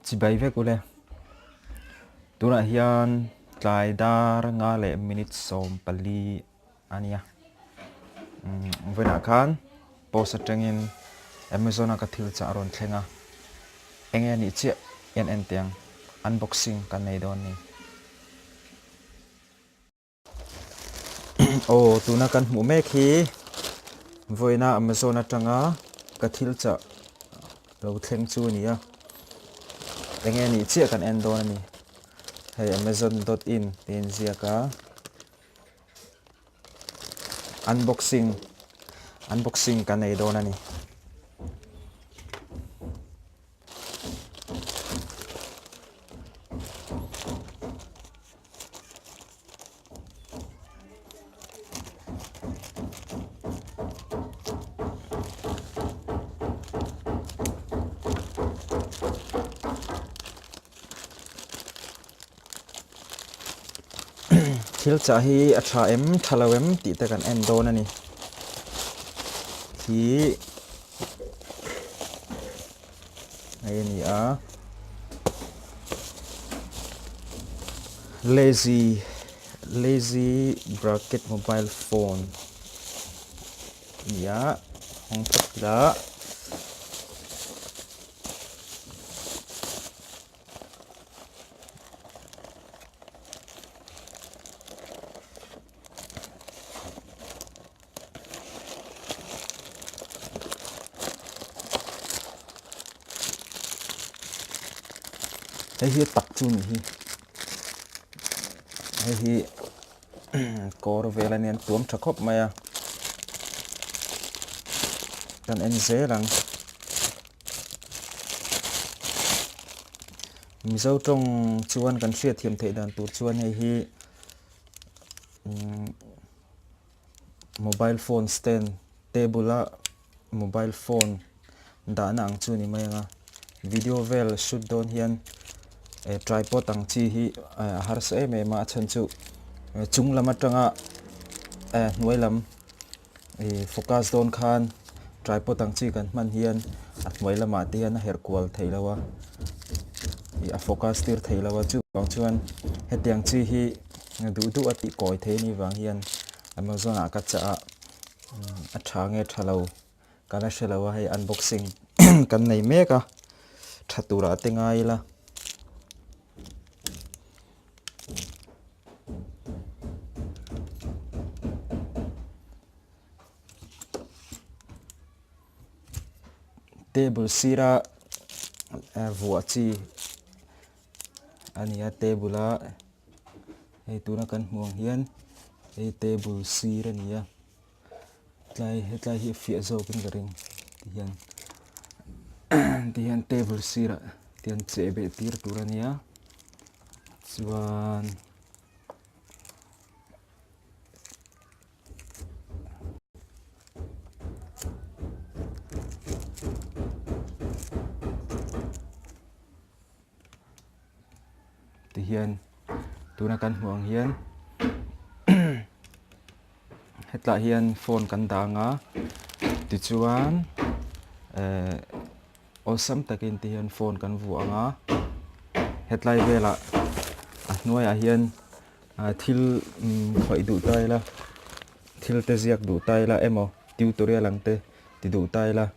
Chibai vek ule. Tunah hian tlai dar nga leh minute 14 a nia. Vawiinah khan post atangin Amazon a ka thil chah a rawn thleng a. Enge a nih chiah i an en teh ang. Unboxing kan nei dawn ni. Aw tuna kan hmuh mek hi vawiina Amazon atanga ka thil chah lo thleng chu a ni a enge nih chiah kan en dawn a ni hei amazon dot in tih a inziak a unboxing unboxing kan nei dawn a ni. Thil chah hi a tha em tha lo em tih te kan en dawn a ni hi Hei a ni a, lazy lazy bracket mobile phone a ni a hawng phawt ila. Hei hi tak chu ni hi hei hi kawr vel a nia an tuam tha khawp mai a kan en zel ang mizo tawng chuan kan hriatthiam theih dan tur chuan hei hi umm. Mobile phone stand table a mobile phone dahna ang chu a ni mai ang a video vel shoot dawn hian eh tripod ang chi hi a harsa em em a a chhan chu chung lam atanga eh hnuai lam ih focus dawn khan tripod ang chi kan hman hian a hnuai lamah te hian a herh kual theih loh a ih a focus tir theih loh a chuvang chuan hetiang chi hi duh duh a tih kawi thei a nih vang hian Amazon ah ka chah a a tha nge tha lo ka la hre lo a hei unboxing kan nei mek a tha turah te ngai ila. Table sira vuah chi a ni a table a hei tuna kan hmuh ang hian hei table sir a ni a tlai hetlai hi a fiah zawk in ka ring ti hian ti hian table sirah ti hian cheh beh tir tur a ni a chuan. Tihian tuna kan hmuh ang hian hetah hian phone kan dah ang a tichuan eh awlsam takin tihian phone kan vuah ang a hetlai velah a hnuaiah hian. Ah thil khawih duh ta ila thil te ziak duh ta ila emaw tutorial ang te ti duh ta ila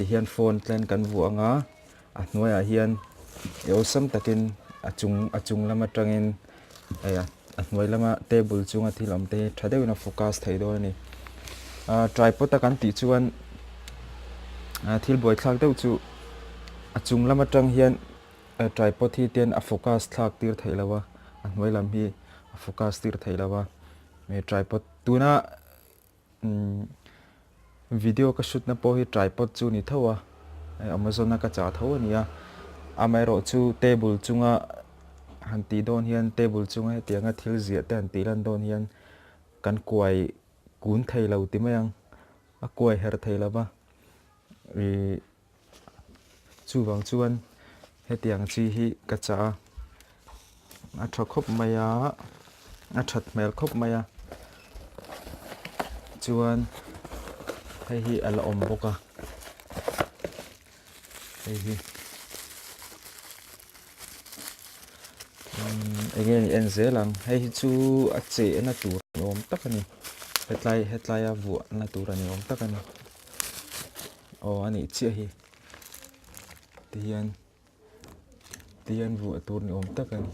tihian phone tlen kan vuah ang a a hnuaiah hian i awlsam takin a chung a chung lam atangin hei a hnuai lama table chunga thil awm te hi tha deuhin a focus thei dawn a ni ah tripod a kan tih chuan ah thil buaithlak deuh chu a chung lam atang hian. Tripod hi tian a focus thlak tir theih lo a, a hnuai lam hi a focus tir theih lo a, tripod tuna umm video ka shoot na pawh hi tripod chu a ni tho a, Amazon a ka chah tho a ni a, amaherawh chu table chunga han tih dawn hian table chunga hetianga thil ziah te han tih lan dawn hian kan kuai kun thei lo ti mai ang, a kuai her thei lo va ih. Chuvang chuan hetiang chi hi ka chah a, a tha khawp mai a, a that hmel khawp mai a, chuan hei hi a la awm bawk a, hei hi. Eng nge ni en zel ang hei hi chu a chehna tur ni awm tak a ni hetlai hetlaia vuahna tur a ni awm tak a ni aw a nih chiah hi tihian tihian vuah tur ni awm tak a ni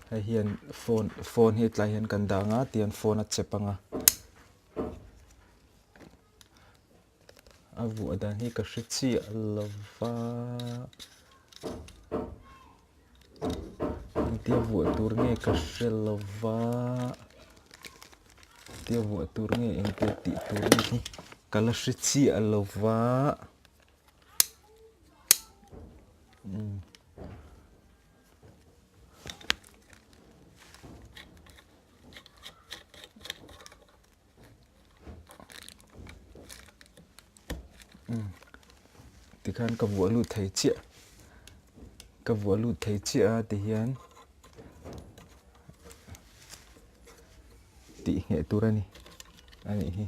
hei hian phone phone hi tlai hian kan dah ang a tihian phone a chep ang a. A vuah dan hi ka hre chiah lo va engtia vuah tur nge ka hre lo va engtia vuah tur nge engtia tih tur nge hi ka la hre chiah lo va. Tikhan ka vuah lut thei chiah ka vuah lut thei chiah a tihian tih ngheh tur a ni a nih hi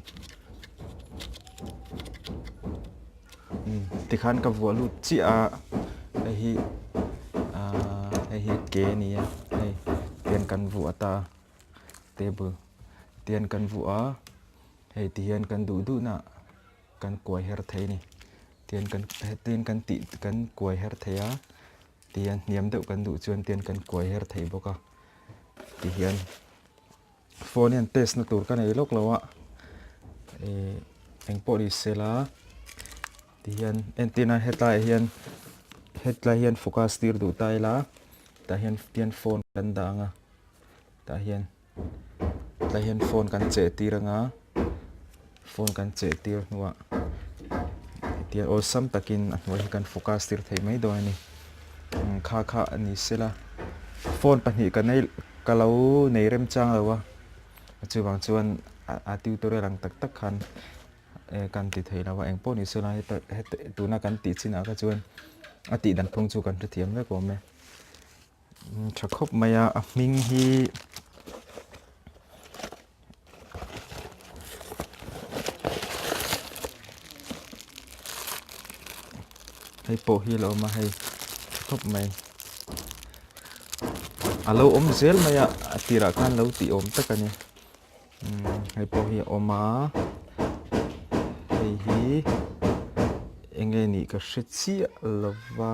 tikhan ka vuah lut chiah a hei hi ahh hei hi ke a ni a hei tihian kan vuah ta a. Table tian kan vuah a, hei ti hian kan duh duh na kan kuai her thei a ni. Tian kan hetin kan tih kan kuai her thei a, tihian hniam deuh kan duh chuan tian kan kuai her thei bawk a. Tihian phone hian test na tur ka nei lawk lo a, ih engpawh ni sela tihian entir nan hetlaiah hian hetlai hian focus tir duh ta ila tah hian tian phone kan dah ang a. Tah hian tah hian phone kan cheh tir anga phone kan cheh tir hnuah tiang awlsam takin a hnuai hi kan focus tir thei mai dawn a ni kha kha a ni sela phone pahnih ka nei ka lo nei remchang lo a chuvang chuan a tutorial ang tak tak khan kan ti thei lo a engpawh ni sela heta heta tuna kan tih chinah kha chuan a tih dan phung chu kan hrethiam vek awm e. Tha khawp mai a a hming hi hei pawh hi a lo awm a hei tha khawp mai a lo awm zel mai a a tirah khan lo tih awm tak a ni hei pawh hi a awm a hei hi eng nge nih ka hre chiah lo va.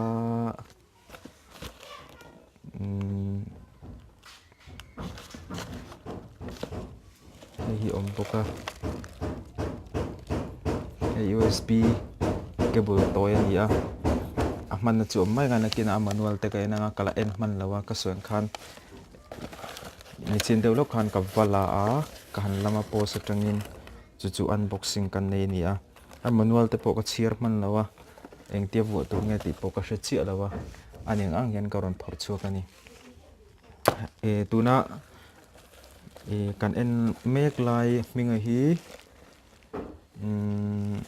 Hei hi awm bawk a hei usb cable tawi a ni a a hmanna chu awm mai ang a nakinah a manual te ka en ang a ka la en hman lo a ka sawi ang khan nichin deuh lawk khan ka va la a ka han lam a post atangin chu chu unboxing kan nei a ni a. A manual te pawh ka chhiar hman lo a, engtia vuah tur nge tih pawh ka hre chiah lo a, a ning ang hian ka rawn phawrh chhuak a ni. E tuna e kan en mek lai hminga hi umm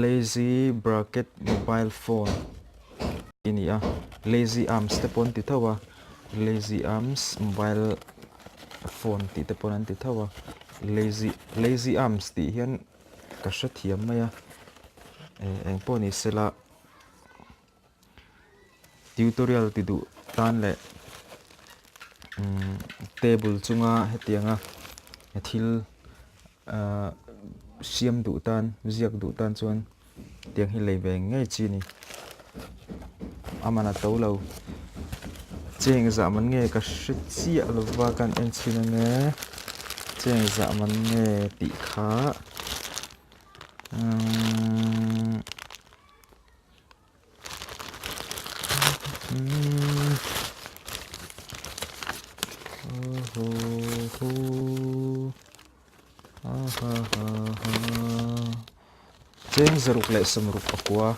lazy bracket mobile phone tih a ni a, lazy arms te pawh an ti tho a, lazy arms mobile phone tih te pawh an ti tho a lazy lazy arms tih hian ka hrethiam mai a eh eng pawh ni sela tutorial ti duh tan leh umm table chunga hetianga thil ah siam duh tan ziak duh tan chuan tiang hi lei ve ngei chi a ni a man a to lo cheng zah man nge ka hre chiah lo va kan en chhin ang e cheng zah man nge tih kha umm. Cheng zaruk leh sawmruk pakua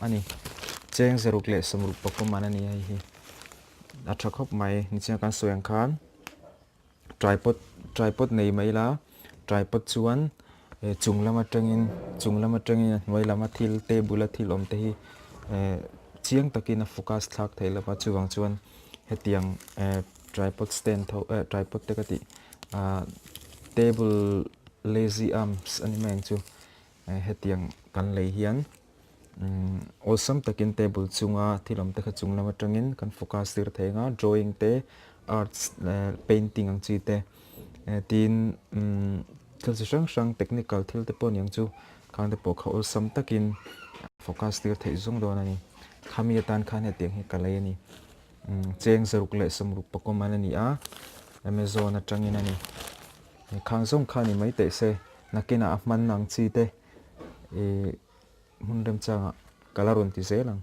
a ni. Cheng zaruk leh sawmruk pakua man a ni hei hi. A tha khawp mai nichina kan sawi ang khan tripod tripod nei mai ila tripod chuan eh chung lam atangin chung lam atangin a hnuai lama thil table a thil awm te hi eh chiang takin a focus thlak theih lova chuvang chuan hetiang eh tripod stand tho eh tripod te ka tih ah table lazy arms a ni mai ang chu eh hetiang kan lei hian umm. Awlsam takin table chunga thil awm te kha chung lam atangin kan focus tir thei ang a, drawing te, arts painting ang chi te tin umm thil chi hrang hrang technical thil te pawh aniang chu khang te pawh kha awlsam takin focus tir theih zawng dawn a ni. Khami atan khan hetiang hi ka lei a ni. Umm cheng zaruk leh sawmruk pakawm an a ni a, Amazon atangin a ni. Khang zawng kha ni mai teh se, nakinah a hman ang chi te ih hmun remchangah ka la rawn ti zel ang.